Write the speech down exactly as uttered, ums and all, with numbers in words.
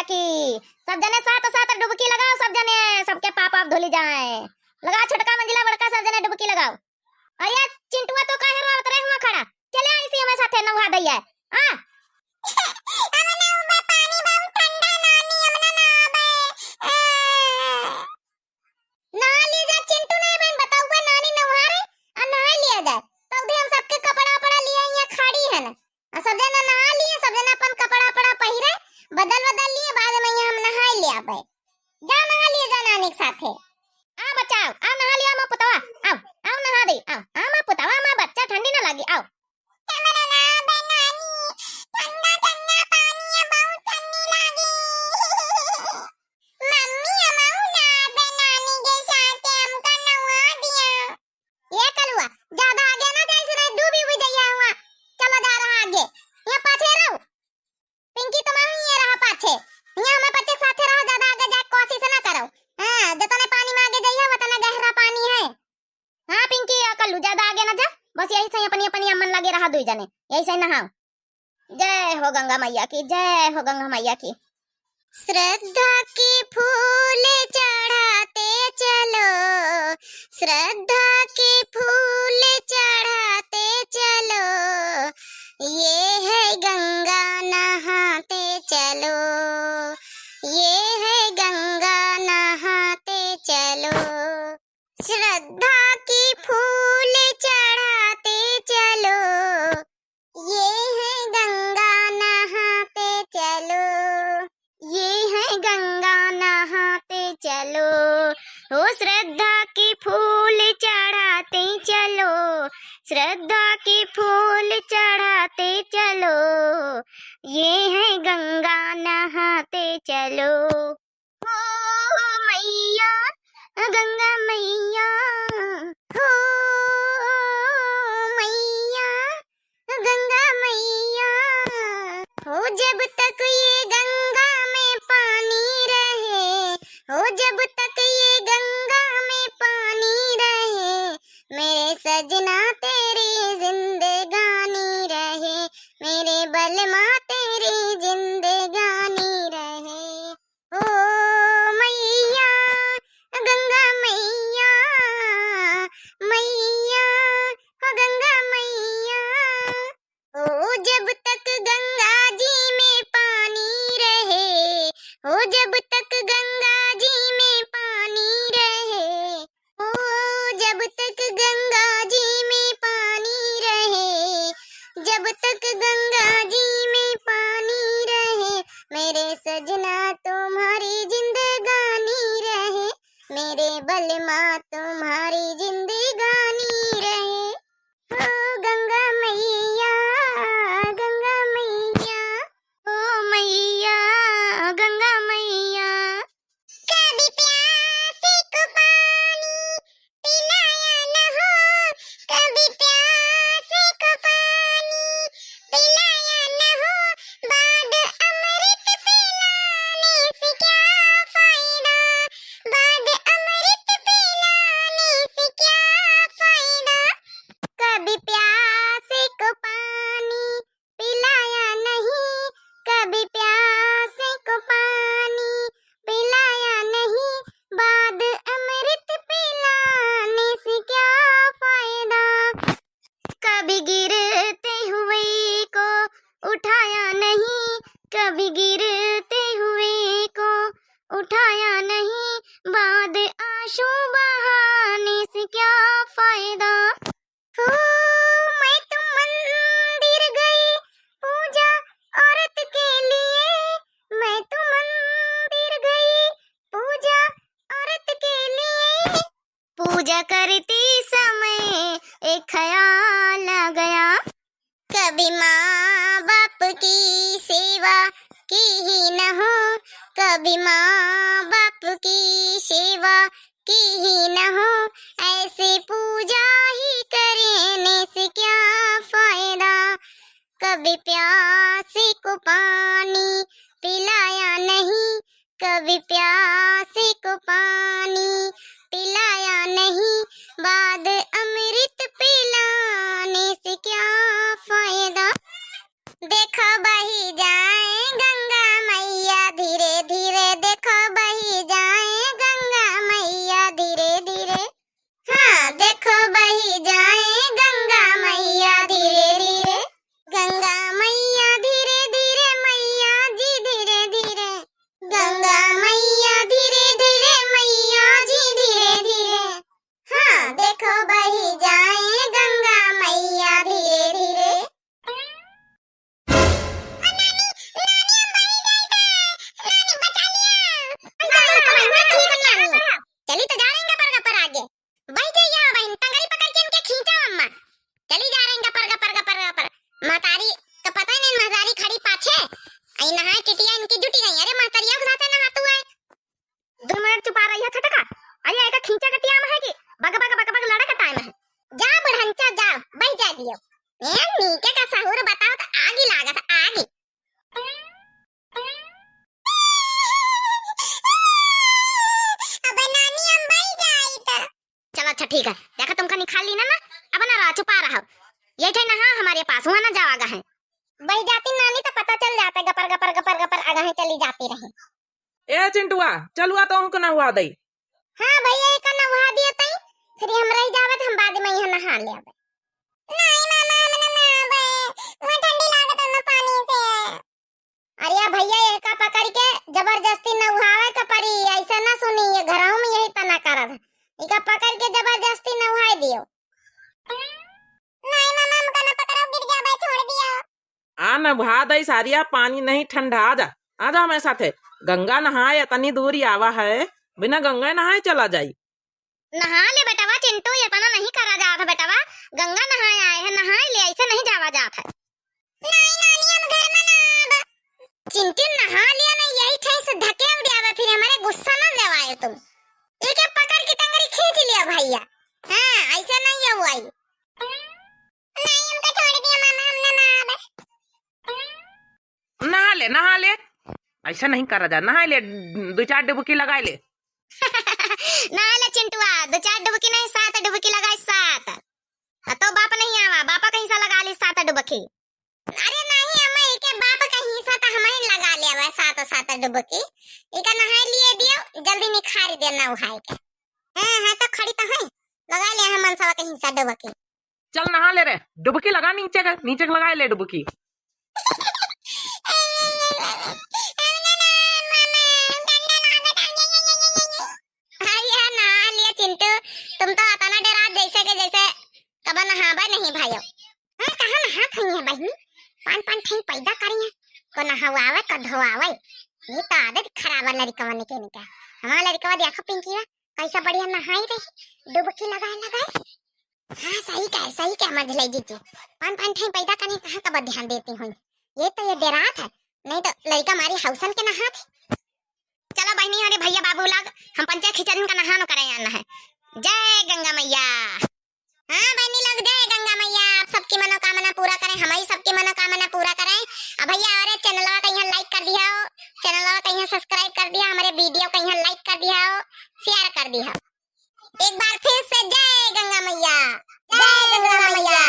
की। सब जने साथ साथ डुबकी लगाओ, सब जने, सबके पाप आप धुली जाए। लगाओ छोटका मंजिला बड़का, सब जने डुबकी लगाओ। अरे चिंटुआ, तो काहे रोवत रहे हुआ खड़ा? चले आई सी हमें साथे नहा दइया। हाँ। हम ना उबे, पानी बहुत ठंडा नानी, हम ना नहाबे। आ। नहा लिया जाए चिंटू, नहीं बहन, बताओ, वह नानी नहा रहे, आ नहा लिया जाए। तो उधर हम सबके कपड़ा वपड़ा लिए यहाँ खड़ी है ना, आ सब जना नहा लिए, सब जना अपन कपड़ा वपड़ा पहिरे, बदल बदल लिए, बाद में यहाँ हम नहा ले आबे। जा नहा लिए जा नानी के साथे। आ बच्चा, आओ, आओ नहा लिया, माँ पुतवा, आओ, आओ नहा दे, आओ, आओ माँ पुतवा, माँ बच्चा, ठंडी ना लागी, आओ। हमरा ना बे नानी, ठंडा ठंडा पानी है, बहुत ठंडी लागी। मम्मी, हमहू ना बे नानी के साथे, हमका नहवा दिया। ये कलुआ, ज्यादा आगे ना जाइस, नहीं डूबी उबी जइया हुआ। चलो जा रहा आगे, यहाँ पाछे रहो। पिंकी, तुम ही ये रहा पाछे, यहाँ हमें बच्चे के साथे रहो, ज्यादा आगे जाए कोशिश ना करो। हाँ, जितने पानी में आगे जाइए, उतना गहरा पानी है। हाँ पिंकी, या कल्लू, ज्यादा आगे ना जा, बस यही सही अपनी अपनी अम्मन लगे रहा दुई जने, यही सही नहाओ। जय हो गंगा मैया की, जय हो गंगा मैया की। श्रद्धा के फूल चढ़ाते चलो, श्रद्धा के फूल चढ़ाते चलो, ये है गंगा नहाते चलो, ये है गंगा नहाते चलो। श्रद्धा के फूल चढ़ाते चलो, ये है गंगा नहाते चलो, ये है गंगा नहाते चलो। हो श्रद्धा के फूल चढ़ाते चलो, श्रद्धा के फूल चढ़ाते चलो, ये है गंगा नहाते चलो। हो मैया गंगा मैया, हो मैया गंगा मैया। हो जब तक ये गंगा में पानी रहे, हो जब तक ये गंगा में पानी रहे, मेरे सजना तेरी जिंदगानी रहे, मेरे बलमा तेरी जिंदगानी रहे। ओ मैया गंगा मैया, मैया हो गंगा मैया। ओ जब तक गंगा जी में पानी रहे, ओ जब तक गंगा जी में पानी रहे, ओ जब तक गंगा जी में पानी रहे, जब तक गंगा जी में पानी रहे, मेरे सजना तुम्हारी जिंदगानी रहे, मेरे बलमा तुम्हारी जिंदगानी रहे। हो गंगा मैया, गंगा मैया, ओ मैया गंगा मैया। कभी प्यासे को पानी पिलाया न हो, कभी प्यासे को पानी पिलाया न हो, बाद अमृत पिलाने से क्या फायदा, बाद अमृत पिलाने से क्या फायदा। कभी प्यासे को पानी पिलाया नहीं, कभी प्यासे को पानी पिलाया नहीं, बाद अमृत पिलाने से क्या फायदा। कभी गिरते हुए को उठाया नहीं, कभी गिरते हुए को उठाया नहीं, बाद आंसू बहाने से क्या फायदा। हो, मैं तो मंदिर गई पूजा औरत के लिए, मैं तो मंदिर गई पूजा औरत के लिए। पूजा करती समय एक ख्याल आ गया, कभी माँ बाप की सेवा की ही न हो, कभी माँ बाप की सेवा की ही न हो, ऐसे पूजा ही करने से क्या फायदा। कभी प्यासे को पानी पिलाया नहीं, कभी प्यासे को पानी पिलाया नहीं, बाद अमृत पिलाने से क्या फायदा। देखो बही जाए गंगा मैया धीरे जाए गंगा मैया धीरे धीरे, गंगा मैया धीरे धीरे, मैया जी धीरे धीरे, गंगा मैया धीरे धीरे, मैया जी धीरे धीरे। हाँ, देखो बही जाए गंगा मैया धीरे धीरे। चली तो जा रही हैं गपर गपर आगे। बही जाइए बहिन, टंगरी पकड़ के इनके खींचा अम्मा। चली जा रही हैं गपर गपर गपर गपर। महतारी का पता ही नहीं, महतारी खड़ी पाछे। आई नहाए टिटिया इनकी जुटी गई। अरे महतारिया के साथे नहा तू है। दो मिनट चुपा रही है छोटका। अरे एका खींचा के टिया में है कि बग बग बग बग लड़े का टाइम है। जा बुढ़ंचा जा, बही जा दियो। ए नीके का सहूर बताओ तो आगी लागत आगी। अब नानी हम बही जाई त। चलो अच्छा ठीक है, देखा तुमका निकाल ली ना, ना। अब ना रहा, चुपा रहा। ये थे नहा हमारे पास, वहाँ ना जाओ आगा है। बही जाती नानी तो पता चल जाता, गपर गपर गपर गपर आगा है चली जाती रही। ए चिंटुआ, चलुआ तो हमको नहवा दई। हाँ भैया, एका नहवा दिया तई, फिर हम रह जावे तो हम बाद में यहाँ नहा लेबे। नहीं मामा, हम ना नहाबे, वहाँ ठंडी लागत है ना पानी से। अरे भैया, एका पकड़ के जबरदस्ती नहवावे के पड़ी, ऐसा ना सुनी, ये घरहू में यही तना करत है। इका पकड़ के जबरदस्ती नहवाई दियो। नहीं मामा, हमका ना पकड़ो, गिर जाबे, छोड़ दिया। आ नहा दई सारिया, पानी नहीं ठंडा, आ जा, आ जा हमारे साथे। गंगा नहाए इतनी दूरी आवा है, बिना गंगा नहाए चला जाई। नहा ले बेटवा चिंटू, इतना नहीं करा जात है बेटवा, गंगा नहाए आए हैं, नहाए ले, ऐसे नहीं जावा जात है। नहीं नानी, हम घर में नहाब। चिंटू नहा लिया ना, यही ठे से धकेल दिया बा, फिर हमारे गुस्सा ना जवायो तुम। एके पकड़ के टंगरी खींच लिया भैया। हाँ, ऐसे नहीं है वो आई। नहीं, हमका छोड़ दिया मामा, हम ना नहाब। नहा ले, नहा ले, ऐसा नहीं करा जा, नहा ले, दो चार डुबकी लगाए ले। नहा ले चिंटुआ, दो चार डुबकी नहीं, सात डुबकी लगाए, सात। आ तो बाप नहीं आवा, बापा कहीं से लगा ली सात डुबकी। अरे नहीं अम्मा, इके बाप कहीं से तो हमें लगा ले आवा सात सात डुबकी। इका नहाए लिए दियो, जल्दी निखार दे नहाए के। हाँ हाँ, तो खड़ी तो है, लगा ले हम मनसवा कहीं से डुबकी। चल नहा ले रे, डुबकी लगा नीचे के, नीचे के लगा ले डुबकी। अरे नहा लिया चिंटू, तुम तो अतना डेरात जैसे के जैसे कबा नहाबा नहीं भायो। हाँ, कहाँ नहात हई है बहिनी? पान पान ठई पैदा करी है, को नहवावे को धोआवे। ये तो आदत खराब है लड़कवन के इनका। हमारा लड़कवा देखो पिंकीवा कैसा बढ़िया नहाई रही, डुबकी लगाए लगाए। हाँ, सही कहे, सही कहे मंझले जीजी। पान पान ठई पैदा करी, कहाँ कबा ध्यान देती हुई। ये तो ये डेरात है, नहीं तो लड़का मारी हौसन के नहात। चलो बहिनी, अरे भैया बाबू लोग, हम पंचे खिचड़िन का नहानो करे आना है। जय गंगा मैया। हाँ बहिनी लोग, जय गंगा मैया, आप सबकी मनोकामना पूरा करें, हमारी सबकी मनोकामना पूरा करें। अब भैया अरे चैनलवा कहीं like कर दिया हो, चैनलवा कहीं subscribe कर दिया, हमारे video कहीं like कर दिया हो, share कर दिया हो। एक बार फिर से जय गंगा मैया, जय गंगा मैया।